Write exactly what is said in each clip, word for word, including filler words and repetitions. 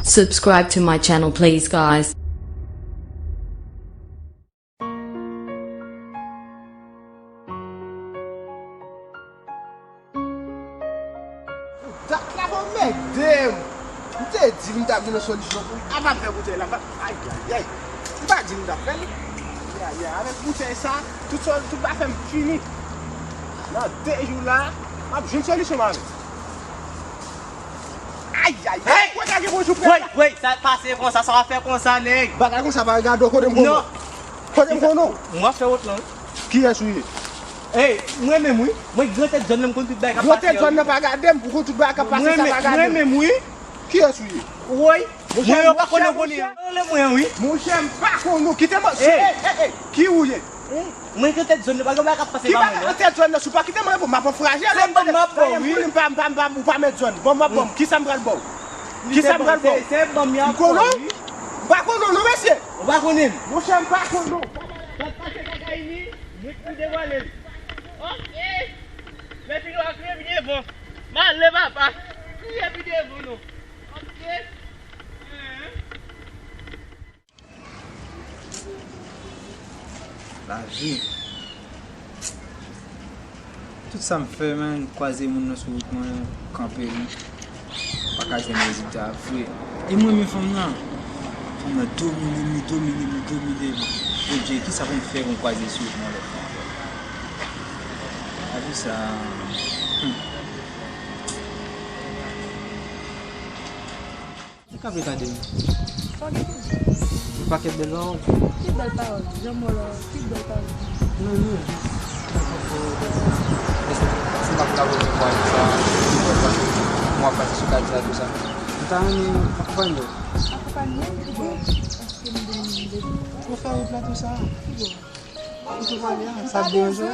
Subscribe to my channel, please, guys. Dat la, bon, mède m. M te di m t ap gen yon solisyon pou m kapab fè boutèy la. Ayayay. M pa di m t ap fè l. Ayayay. Avèk boutèy sa, tout, tout bagay m fini. Nan de jou la, m ap jwenn solisyon m avè l. Ayayay. Hey! Kote gen bonjou, frè? Wey, wey, sa pase konsa, sa w ap fè konsa, nèg? Bagay konsa pa gade w, kote m konnen w? Non. Kote m konnen w? Mwen ap fè wot lan. Kiyès ou ye? Ey, mwen menm wi. Mwen gran tèt zòn nan, m konn tout bagay k ap pase. Gran tèt zòn nan pa gade m, ou konn tout bagay k ap pase, sa pa gade m. Mwen menm wi. Kiyès ou ye? Woy. Mwen yo pa konnen konnen. Rele mwen wi. Monchè, m pa konn ou. Kite m. Ey, ey, ey. Ki ou ye? Mwen gran tèt zòn nan, pa gen bagay k ap pase pa mwen non. Ki bagay gran tèt zòn nan, si w pa kite m reponn, m ap anfraje. Se ban m ap ba w wi. M pa, m pa, m pa, ou pa mèt zòn. Ban m ap ba w. Kisa m pral ba w? Kisa m pral ba w? Se, se ban m y ap ba w wi. M pa konn ou non, mesye. Ou pa konnen m? Monchè, m pa konn ou. Sa k pase Kakayini, mwen ki pou devwale l. Oke. Lè fini w a kriye pi devan. M ale papa. Kriye pi devan non. Oke. Lavi. Tout sa m fè, man, kwaze moun nan sou wout mwen, kanpe m. Pa ka jwenn rezilta vre. E mwen menm fanm nan, fanm nan domine m, li domine m, li domine m. Bondye, kisa pou m fè pou m kwaze sou wout mwen lòt fwa ankò? Lavi sa. Hmm. Ou ka vle gade m? Sa w gen pou di? Yon pakèt bèl pawòl. Ki bèl pawòl? Jan m wè w la, ki bèl pawòl? Non, non. Se pa pou ta poze pawòl sa, ki bèl pawòl. Mwen ap pase sou kay sa, tou sa. M ta renmen akonpanye w. Akonpanye m? Ki bò? Paske m gen yon bebe. Ou fè wout la, tou sa. Ki bò? Ou tou pale a, sa ap deranje w?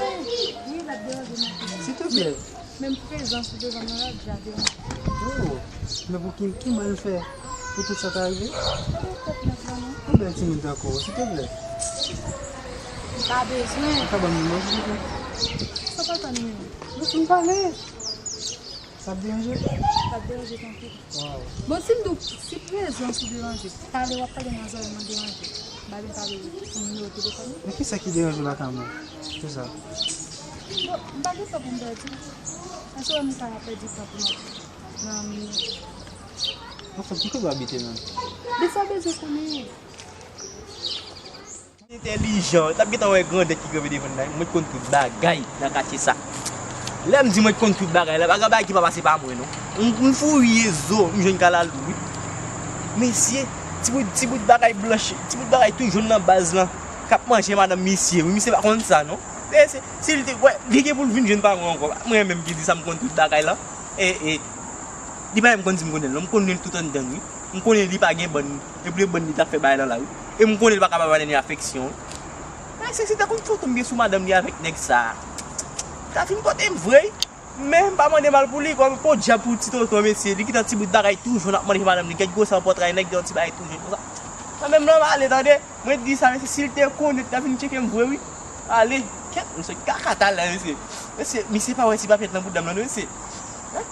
Wi, l ap deranje m anpil. Silteplè. Menm prezans ou devan mwen la deja deranje m. Oh, men pou ki, ki mal fè pou tout sa ta rive? Gade tèt nèg la non. Yon bèl timoun tankou w, silteplè. M pa bezwen. Ou ka ban m nimewo w, silteplè? Sa pa ka nimewo. Lèse m pale. Sa ap deranje w? Sa ap deranje tankou. Bon, si m di w, si prezans ou deranje, pale w ap pale nan zòrèy mwen deranje. M pa gen pale pou nimewo telefòn ou. Men kisa ki deranje w lakay mwen? Kisa? Bon, m pa gen tan pou m pèdi. Èske w wè m ka pèdi tan pou m ap nan minit? Anfen, ki kote w abite menm? Men sa w bezwen konnen. Entèlijan, w t ap gentan wè grandèt ki kanpe devan l la. Mwen t konn tout bagay nan katye sa. Lè m di mwen t konn tout bagay la, pa gen bagay ki pa pase pa mwen non. M, m fouye zo, m jwenn kalalou wi. Mesye, ti bout, ti bout bagay blanch, ti bout bagay tou jòn nan baz lan, k ap manje madanm misye wi, misye pa konn sa non. Se, se, si l te, wè, li gen pou l vin jwenn pa mwen ankò. Mwen menm ki di sa m konn tout bagay la. E, e, li pa menm konn di m konnen l non, m konnen l tout anndan l wi. M konnen li pa gen bann, e pou de bann li t ap fè bagay lan la wi. E m konnen li pa ka pa ba nèg afeksyon wi. Mesye, si tankou foto m gen sou madanm li avèk nèg sa, ta fin pote m vre wi. Men m pa mande mal pou li, kòm podyab pou ti tonton mesye, li gentan ti bout bagay tou jòn ap manje madanm li, gèt gwosè pòtray nèg, gen yon ti bagay tou jòn konsa. Sa menm nan m ale tande, mwen di sa mesye, si l te konnen, li ta vin tcheke m vre wi. Ale, kèt, m sot kaka talè mesye. Mesye, misye pa wè ti papyèt nan bouda m nan non mesye.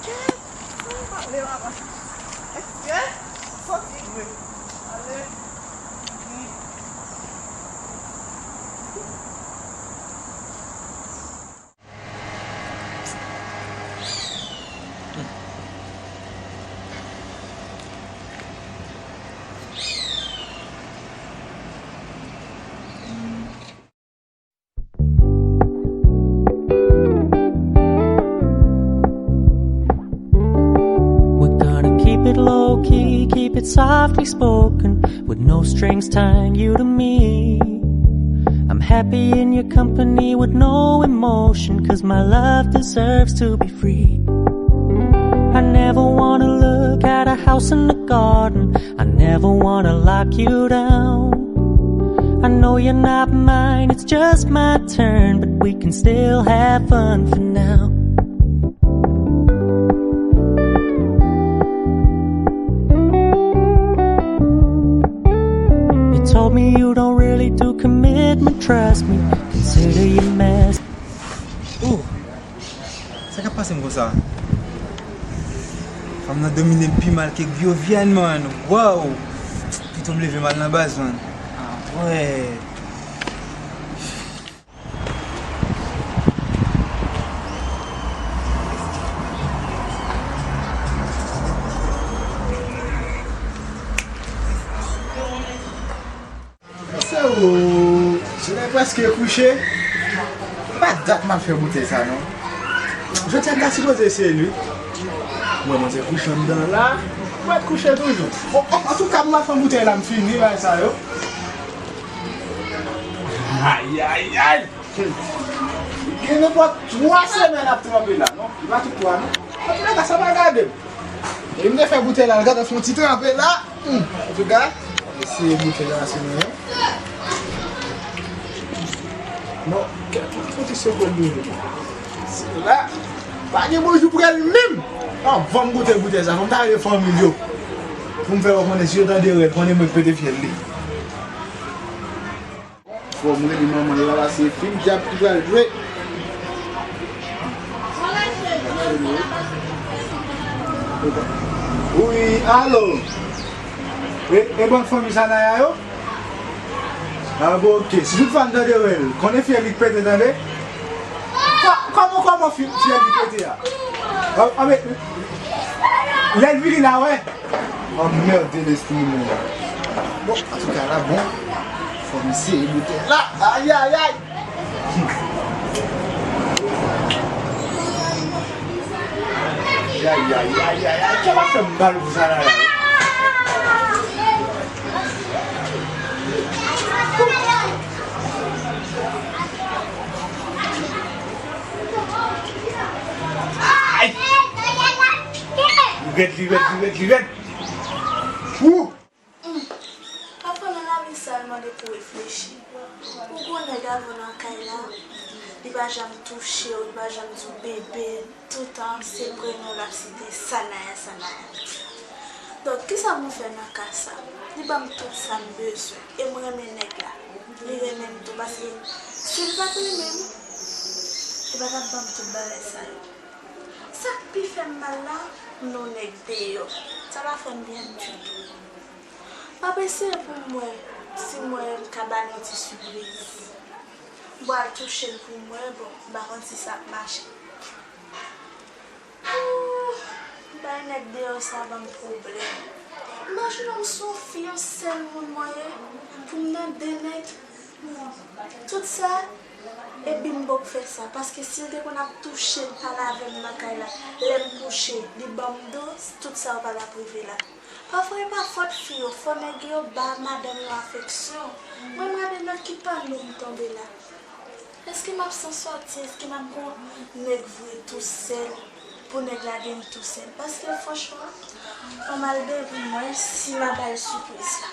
Kèt. Ale papa. Èske? Sòti vre. Ale. We're gonna keep it low key, keep it softly spoken, with no strings tying you to me. I'm happy in your company with no emotion, 'cause my love deserves to be free. I never wanna look at a house in the garden. I never wanna lock you down. I know you're not mine, it's just my turn, but we can still have fun for now. You told me you don't really do commitment, trust me, consider your mess. Ooh. Sa k ap pase m konsa? M nan domine m pi mal ke Gyovian, man. Wow! Pito m leve m al nan baz, man. Ah, wè. Se ou, solèy prèske kouche. Pa dat m ap fè boutèy sa non. Jodi a m ta sipoze eseye l wi. Mwen, mwen se kouche anndan la. Mwen kouche toujou. Bon, an, antouka, m ap fè boutèy la, m fini bagay sa yo. Ayayay! Gen nenpòt twa semèn ap tranpe la, non? Li pa tout twa, non? Antouka, sa pa gade m. E m te fè boutèy la, l gentan fè yon ti tranpe la. Hmm. Antouka, eseye boutèy la sou mwen. Non, kèt, yon ti segonn. Se la. Pa gen bonjou pou el menm. Anvan m goute boutèy sa, fò m ta rele fanmi l yo. Pou m fè yo konnen si yo tande rèl, konnen mwen k pete fyèl li. Fò m rele manman l la, se fim dyab ki pral jwe. Wi, alo. E, e bann fanmi Sanaya yo? A, bon, oke. Si tout fwa n tande rèl, konnen fyèl li k pete, tande? Kò-, kòman, kòman fi-, fyèl li pete a? A, a, men, lè l vini la, wè. Anmède lespri mwen. Bon, antouka la, bon. Fò m eseye boutèy la. Ayayay! Ayayay, ayayay. Kè pa fè m mal pou sa la, la. Ay! Li rèd, li rèd, li rèd, li rèd. Wou! Pafwa nan lavi sa, l mande pou reflechi. Ou gon nèg avè w nan kay la, li pa janm touche w, li pa janm di w bebe, toutan se prenon l ap site, Sanaya, Sanaya. Donk, kisa pou m fè nan ka sa? Li ban m tout sa m bezwen, e m renmen nèg la. Li renmen m tou, paske si l pa t renmen m, li pa t ap ban m tout bagay sa yo. Sa k pi fè m mal la, m nan yon nèg deyò. Sa pa fè m byen ditou. M ap eseye pou m wè si mwen m ka ba l yon ti sipriz. M pral touche l pou m wè, bon, m pa konn si sa ap mache. Ooh, bay nèg deyò sa ban m pwoblèm. Imajine w, m se yon fi, yon sèl moun mwen ye, pou m nan de nèg. Tout sa, e Bimbo k fè sa, paske si l te konn ap touche m, pale avè m nan kay la, lè m kouche, li ban m do, tout sa yo pa t ap rive la. Pafwa, e pa fòt fi yo, fò nèg yo ba madanm yo afeksyon. Mwen, m gade nan ki pano m tonbe la. Èske m ap sansòti? Èske m ap gon nèg vre tousèl? Pou nèg la gen m tousèl? Paske franchman, fò m al depi mwen si m a bay sipriz la.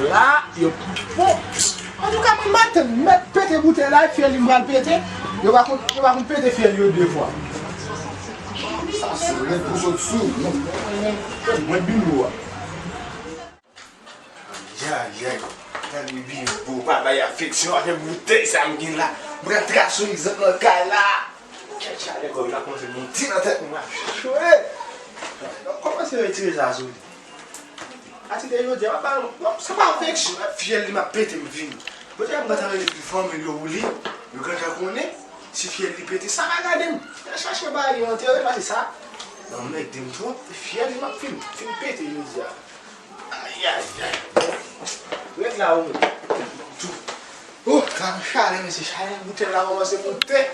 La, yo, bon, antouka, mwen maten, m mèt pete boutèy la, e fyèl li m pral pete. Yo pa konn, yo pa konn pete fyèl yo de fwa. Sa se rèd pou sot sou. Mwen, mwen, mwen Bimbo a. Ayayay, gade Bimbo, pa bay afeksyon avèk boutèy sa m gen la. M pral trase yon egzanp nan kay la. Kèt chalè kò yo la kòmanse monte nan tèt mwen, m ap chwe. Donk, kòmanse retire sa sou li. Ati de jodi a, m ap ba l, non, se pa afeksyon, fyèl li m ap pete m vini. Poutèt m gentan rele tout fanmi l yo pou li, yo gentan konnen, si fyèl li pete, sa pa gade m. Yo chache bagay yo antere, paske sa, nan mèg de m twòp, fyèl li m ap fin, fin pete jodi a. Ayayay. Rèd la ou menm. Tou. Oh, sa yon chalè, mesye, chalè boutèy la kòmanse monte.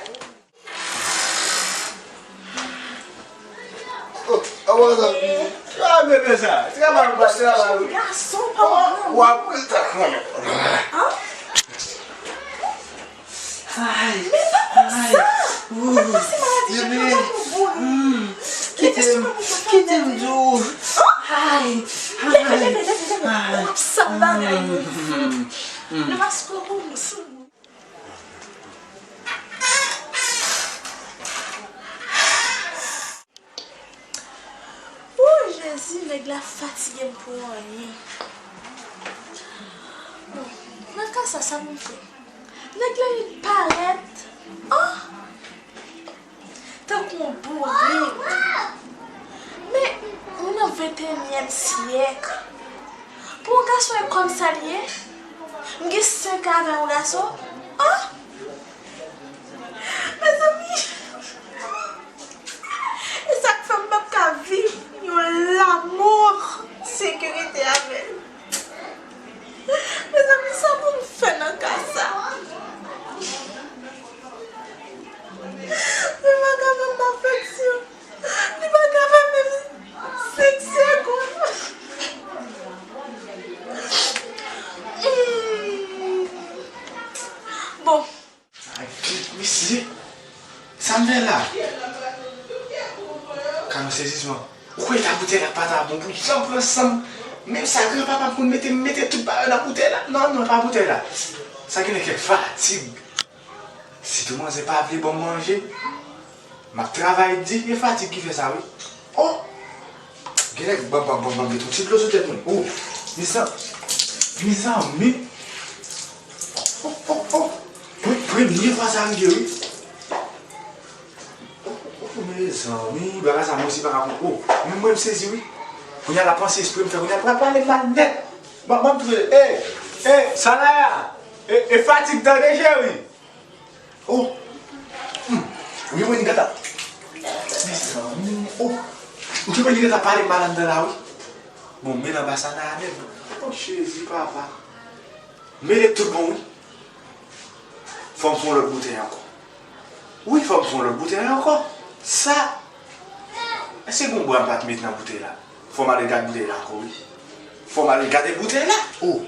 Oh, awa sa. Ah, bebe sa. Travay ou pa travay ou. Gason pa w. W ap rete kanmenm. Hein? Ay, men pa konsa. Ay. Ou pase maladi, bebe. Kite m, kite m di w. Ay, ay. Leve, leve, leve, leve. Ay. W ap sal bagay. Nan maskot ou, sou. Sezi, nèg la fatige m pou anyen. Bon, nan ka sa, sa pou m fè? Nèg la vin parèt. Oh! Tankou yon bourik. Men, nou nan venteyinyèm syèk. Pou yon gason e kòm sa l ye, m gen senk an avè yon gason. Oh! Mezanmi! E sa k fè m p ap ka viv yon lanmou sekirite avè l. Mezanmi, sa pou m fè nan ka sa? Li pa ka ban m afeksyon. Li pa ka ban m menm senk segonn. Hmm. Bon. Ay, mesye, sa m fè la? Ka nan sezisman. Ou kwè ta boutèy la pa ta bon pou janm pran san m? Menm sa granpapa m konn mete, m mete tout bagay nan boutèy la. Non, non, pa boutèy la. Sa gen kèk fatig. Sitou manzè pa vle ban m manje. M ap travay di, e fatig ki fè sa, wi. Oh! Gen nèg bab, bab, bab, bab, met yon ti dlo sou tèt mwen. Oh! Mezan-, mezanmi! Oh, oh, oh! Pre-, premye fwa sa rive, wi. Oh, oh, oh, mezanmi, bagay sa, mwen osi pa ka konprann. Oh, men mwen, m sezi, wi. Kounye a l ap panse espre m fè, kounye a l pral pale mal nèt. Ban, ban m touche. Ey, ey, Sanaya! E, e fatig tande, cheri! Oh! Hmm. Ou gen mwen li gentan. Mezanmi, oh! Ou gen mwen li gentan pale mal anndan la, wi. Bon, men anba sa nan a menm. Oh, Jezi, papa. Mele tout bon, wi. Fò m fè yon lòt boutèy ankò. Wi, fò m fè yon lòt boutèy ankò. Sa, èske gon bwa m pa t met nan boutèy la? Fò m ale gade boutèy la ankò, wi. Fò m ale gade boutèy la. Oh!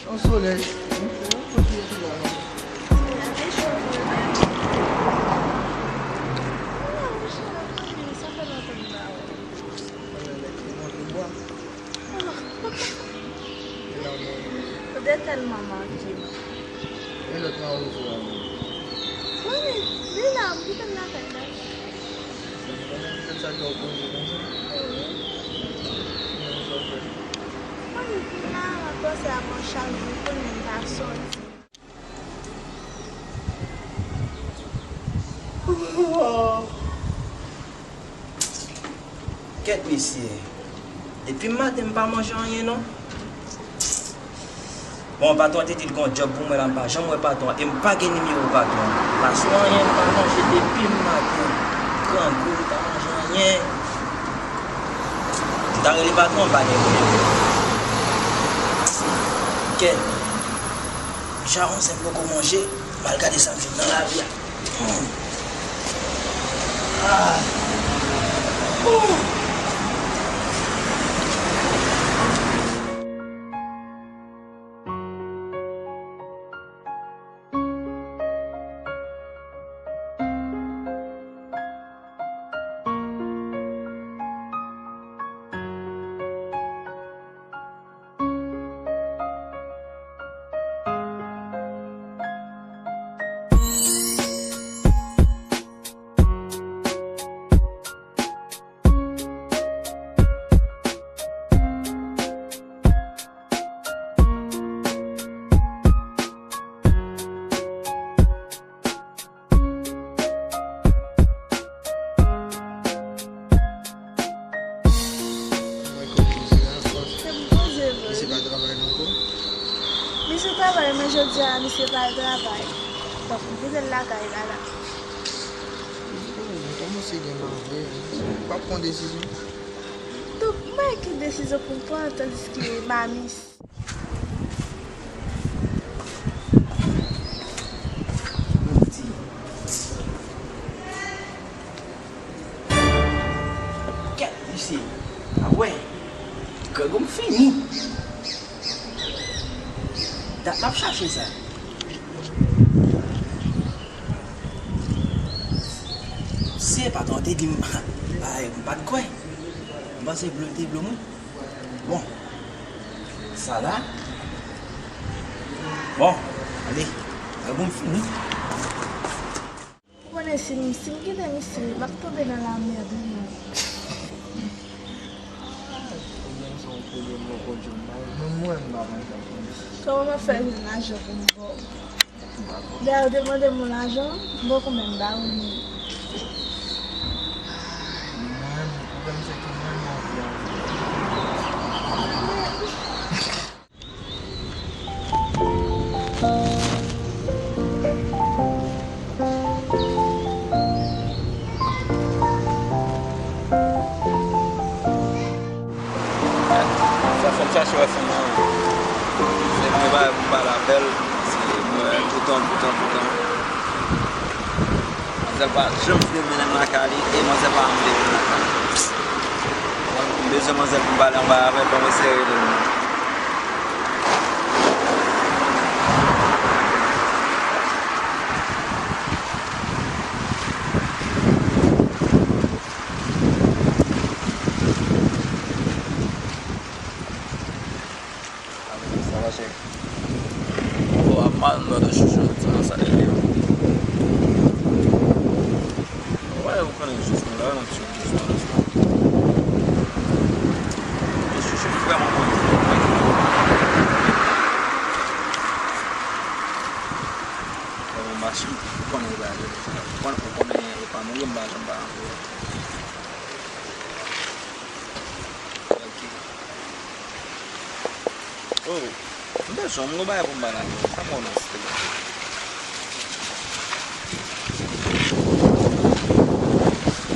Yon solèy. Sa fè lontan m pa wè w. Ou te tèlman manke m. E lòt nan wozo a menm? Wi, li la, m kite l lakay la. Mwen menm, se sa k fè w poze konsa? Wi. Mwen menm, sa w fè? Mwen menm, la, m ap panse a mwen chak jou, pou mwen pa sòti. Kèt mesye, depi maten m pa manje anyen non. Bon, patwon te di l gon djòb pou mwen la, m pa janm wè patwon, e m pa gen nimewo patwon. Pa sou anyen, m pa manje depi maten. Grangou, m pa manje anyen. M ta rele patwon, m pa gen nimewo. Kèt. Deja onz è m poko manje, m al gade sa m jwenn nan lavi a. Hmm. Ah. Oh. Mwen konn misye a fòs. Se m poze vre. Misye pa travay la ankò? Misye travay, men jodi a, misye pa al travay. Donk, m kite l lakay la, la. Oh, mwen pa Kòmanse gen mal vre, m p ap pran desizyon. Donk, mwen ki desizyon pou m pran, tandiske Mamis. Kèt, mesye. A wè. Grangou m fini. Dat m ap chache sa. Si e patwon te di m, ay, m pa t kwè. M panse blo te blo mwen. Bon. Sa la. Bon, ale. Grangou m fini. Ou konnen si m, si m kite misye, m ap tonbe nan lamèd wi, non. Pwoblèm sa yon pwoblèm mwen konn jwenn la. Menm mwen, m pa konn jan pou m. Kòman m ap fè jwenn lajan pou m ba w? Dayè, ou te mande m yon lajan, m poko menm ba ou li. Mwen, pwoblèm se ke mwen, mwen anvi anvi. Sa fè m chache wè fanm nan. Se mwen pa, m pa l avè l. Se mwen toutan, toutan, toutan. Manzèl pa janm vle mennen m lakay li, e manzèl pa janm vle vin lakay li. M bezwen manzèl pou m pale anba avè l, ban mwen sere li. Sa va, chèf? Bon, ap mal, m nan chouchou, ti nan sa li ye. Wè, ou konnen jous mwen la, nan ti jous mwen la. Men chouchou vrèman konn jwe. Bon, machin, ou konnen ou pa jwe deja. Ou konnen, ou konnen e pa mwen, m pa janm pa antre. Ok. Oh, m bezwen, m gon bagay pou m ba l avè w. Sa m wè w nan stil la.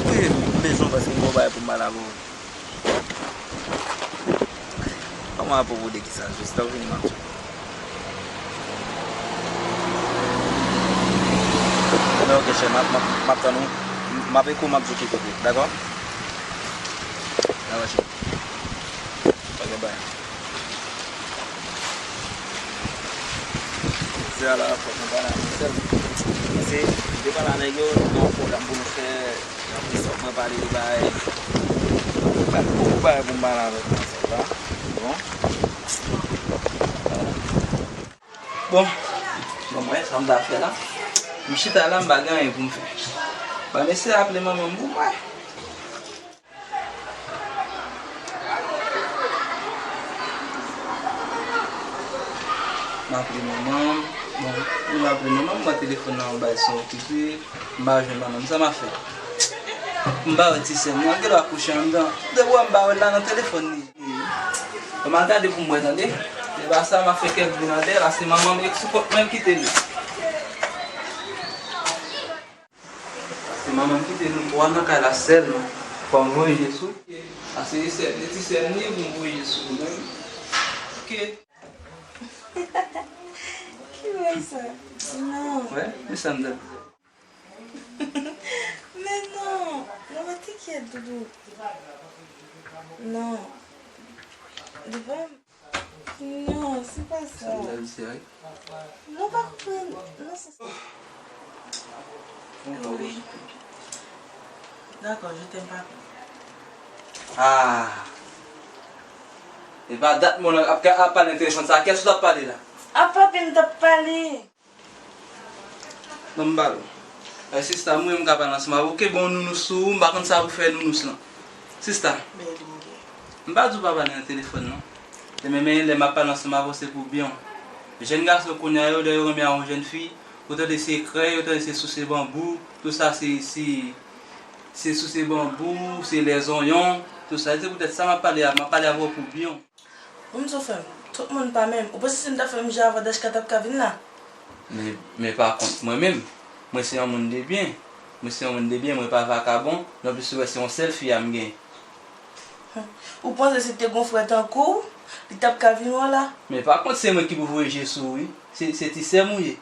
Wi, m bezwen w paske m gon bagay pou m ba l avè w. Kòman apwopo de kisa, jis lè w vini m ap di w. Men ok, chè, m ap, m ap, m ap tann ou. M ap ekri w, m ap di w ki kote, dakò? Dakò, chè. Ok, bye. Jodi a la, fòk nou pale avè sèl. Paske, nou te pale a nèg yo, nou gen yon pwogram pou nou fè, anplis, fòk mwen pale de bagay. Fòk mwen pale pou m pale avèk nou, sa va? Bon. Bon, bon, mwen, sa m ta fè la. M chita la, m pa gen anyen pou m fè. Ban mesye aple manman m pou mwen. M aple manman m. Bon, m aple manman m, mwen telefòn nan bay son okipe. M pa jwenn manman m, sa m ap fè? M pa wè ti sè m nan, gen dwa kouche anndan. Depi w wè m pa wè l la nan telefòn li ye. Bon, m al gade pou m wè, tande. Se pa sa, m ap fè kèk bri nan dèyè la, se manman m ek sou kont mwen l kite nou. Se manman m kite nou, pou al nan kay la sèlman. Fò m voye je sou. Ase e sè, e ti sè m li pou m voye je sou ou menm. Ok. Ki bagay sa? Non. Wè, men sa m t ap di. Men non, non, mete kyèt, Doudou. Non. Li pa. Non, se pa sa. Sa m t ap di, se wi. Non, pa konprann. Non, se sa. Wi. Dakò, je t'aime, papa. Ah. E pa dat mwen ap, ap pale nan telefòn sa. Kiyès ou t ap pale la? A papi m t ap pale. Ban m pale w. Eh, sista, mwen menm m ka pale ansanm avè w. Oke, bon, nounous ou, m pa konn sa pou fè nounous lan. Sista. M pa di w pa pale nan telefòn, non. Te men, men lè m ap pale ansanm avè w, se pou byen w. Jèn gason kounye a yo, lè yo renmen a yon jèn fi, ou tande se krèy, ou tande se souse banbou, tout sa se, se, se souse banbou, se lèzonyon, tout sa. Se poutèt sa m ap pale a, m ap pale avè w pou byen w. Ou m di w frè m, tout moun pa menm. Ou panse si m ta fè manje avan Dachka t ap ka vin la? Men, men pa kont mwen menm, mwen se yon moun de byen. Mwen se yon moun de byen, mwen pa vakabon. Nonplis, ou wè, se yon sèl fi a m gen. Ou panse si te gon frè tankou w, li t ap ka vin wè w la? Men pa kont se mwen ki pou voye je sou ou, wi. Se, se ti sè m ou ye.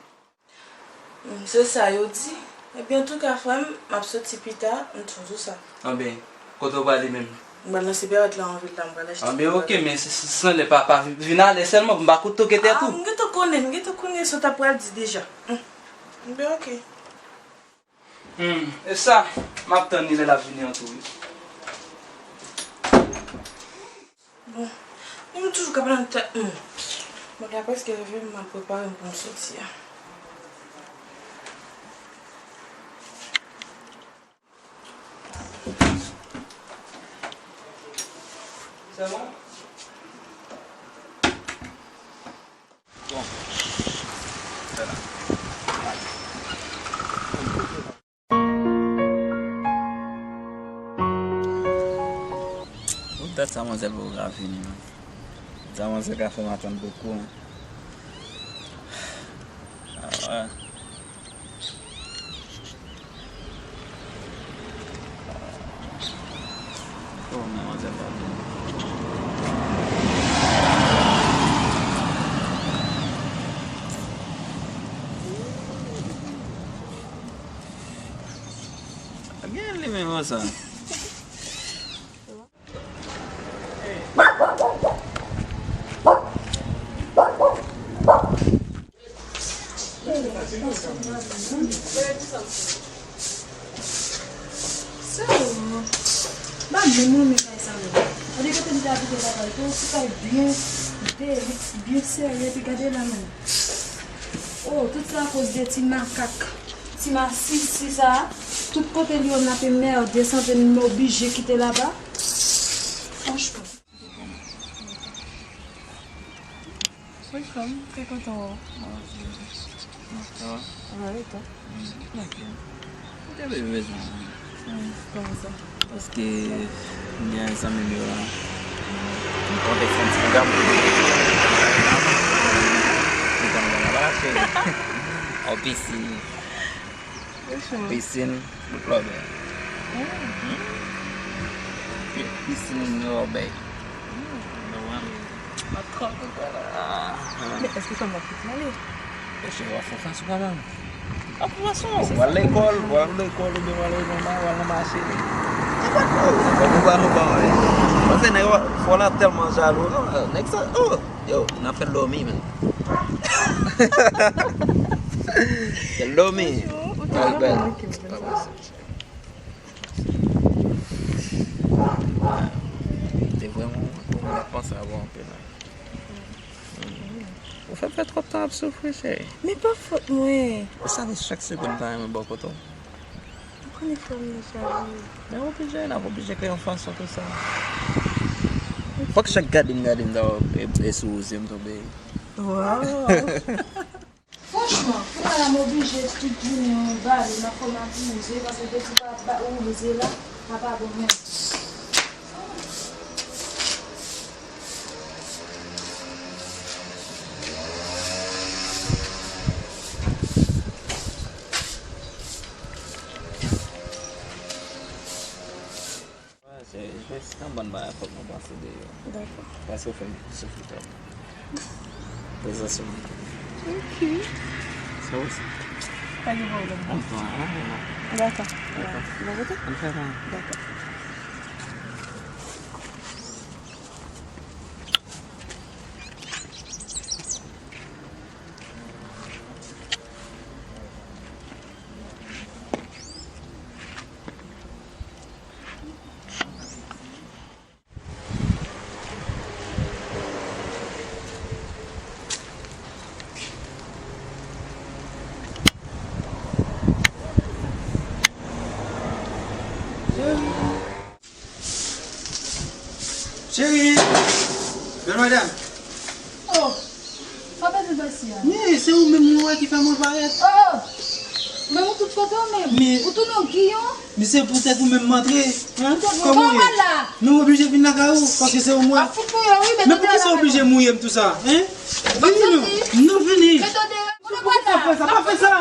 Hmm, se sa yo di. Epi antouka, frè m, m ap soti pita, m toujou sa. Anben, kote w prale menm? M pral nan Sipèwèt la, an vil la, m pral achte. Anben, oke, men s-, s-, san lè pa, pa vin alè sèlman, m pa koute w kete tou. Ah, m gentan konnen, m gentan konnen sa w t ap pral di deja. Hmm. Anben, oke. Hmm, e sa, m ap tann li lè l ap vini an tou, wi. Bon, li menm toujou k ap nan tèt mwen. Bagay la prèske rive, m ap prepare m pou m soti a. Se bon? Bon. Fè la. Ou dat sa manzèl poko ka vini, man. Sa manzèl ka fè m atann bokou, man. Ah, wè. Oh, men manzèl pa vini. Gen li menm sa. Sa yo, m pa menm renmen kay sa non. Gade kote m te abite papa, li te yon ti kay byen delik, byen serye, epi gade la menm. Oh, tout sa akoz de ti makak, ti masisi sa. Tout kote li yo n ape merde, sanble m oblije kite laba. Franchman. Welcome. Trè kontan wè w. Sa va? Sa va, e twa? Mm, ok. Ou te vle bezwen mwen. Mm, kòman sa? Paske m gen zanmi m yo la. M konte fè yon ti gam. M konn gam la, cheri. An pisin. Franchman. Pisin, bout lòbèy. Mm. Pisin, lòbèy. Mm. Nòmal. M ap twò kontan la. Ah, ah. Men èske fanm nan fout mele? Èske w ap fè fason kanmenm? W ap fè fason. W al lekòl, w al lekòl oubyen w al nan, w al nan mache. Ou pa twò, ou pa, ou pa, ou pa, wi. Paske nèg yo, fò w la tèlman jalou, non, nèg sa, oh! Yo, n ap fè l dòmi, menm. Fè l dòmi. Bonjou, ou te dòmi, ok, m te vrèman, m te panse avè w anpil, la. Ou fè m fè twòp tan ap soufri, cheri. Men pa fòt mwen. Ou sav chak segonn m ta renmen bò kote w. Ou konnen frè m nan chaje. Men oblije, n ap oblije kreye yon fason pou sa. Fòk chak gade m, gade m, ta wè, e, e sou ou zye m tonbe. Waw. Franchman, kounye a la m oblije tout jounen yon bale nan fòm abouze, paske depi pa, pa, ou zye la, a pa bon menm. Wè, se jis yon bann bagay fòk nou panse de yo. Dakò. Paske w fè m soufri twòp. Prezans ou. Ok. Sa w se? Pa gen pwoblèm. Ann pran, ann pran. Dakò. Dakò. Bon kote? Ann fè sa. Dakò. Cheri! Bèl madanm! Oh! Sa pa vin pase a? Men, se ou menm mwen wè ki fè mwen parèt. Oh! Men ou tout kote ou menm. Men, ou tounen w giyon. Men se poutèt ou menm m antre. Hein? Kòman ou ye? Men ou oblije vin lakay ou, paske se ou mwen. Men poukisa ou oblije mouye m tou sa? Hein? Vini non. Non, vini. Poukisa w fè sa? Pa fè sa.